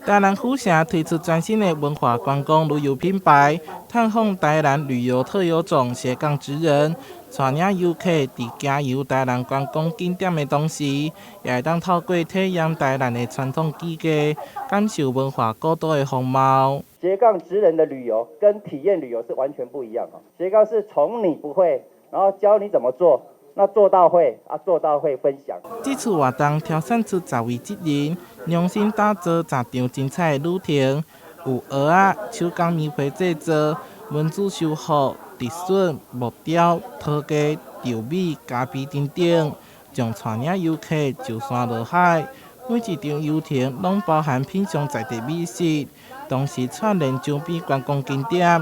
台南府城推出全新的文化觀光旅遊品牌，探訪台南旅遊特有種斜槓職人，帶領遊客佇行遊台南觀光景點的同時，也會當透過體驗台南的傳統技藝，感受文化古都的風貌。斜槓職人的旅遊跟體驗旅遊是完全不一樣啊！斜槓是從你不會，然後教你怎麼做。那做到會啊，做到會分享。這次活動挑選出10位職人，量身打造10場精彩的旅程，有蚵仔、手工棉被製作、文字修復、竹筍、木雕、陶藝、稻米、咖啡等等，將帶領遊客上山落海。每一場遊程攏包含品嚐在地美食，同時串聯周邊觀光景點，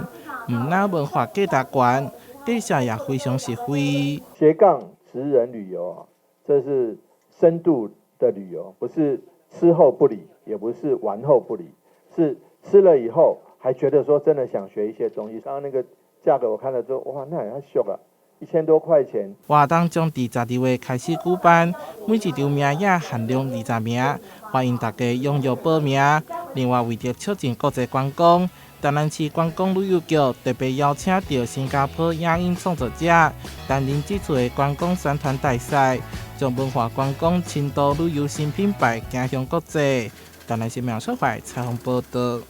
毋但文化價值懸，價錢也非常實惠。斜槓職人旅遊啊，這是深度的旅遊，不是吃後不理，也不是玩後不理，是吃了以後還覺得說真的想學一些東西。剛剛那個價格我看了之後，哇，那也太俗了，1000多塊錢。活動將佇12月開始舉辦，每一場名額限量20名，歡迎大家踴躍報名。另外，為著促進國際觀光，台南市觀光旅遊局特別邀請著新加坡影音創作者擔任這次的觀光宣傳大使，將文化觀光深度旅遊新品牌行向國際。台南新聞小懷採訪報道。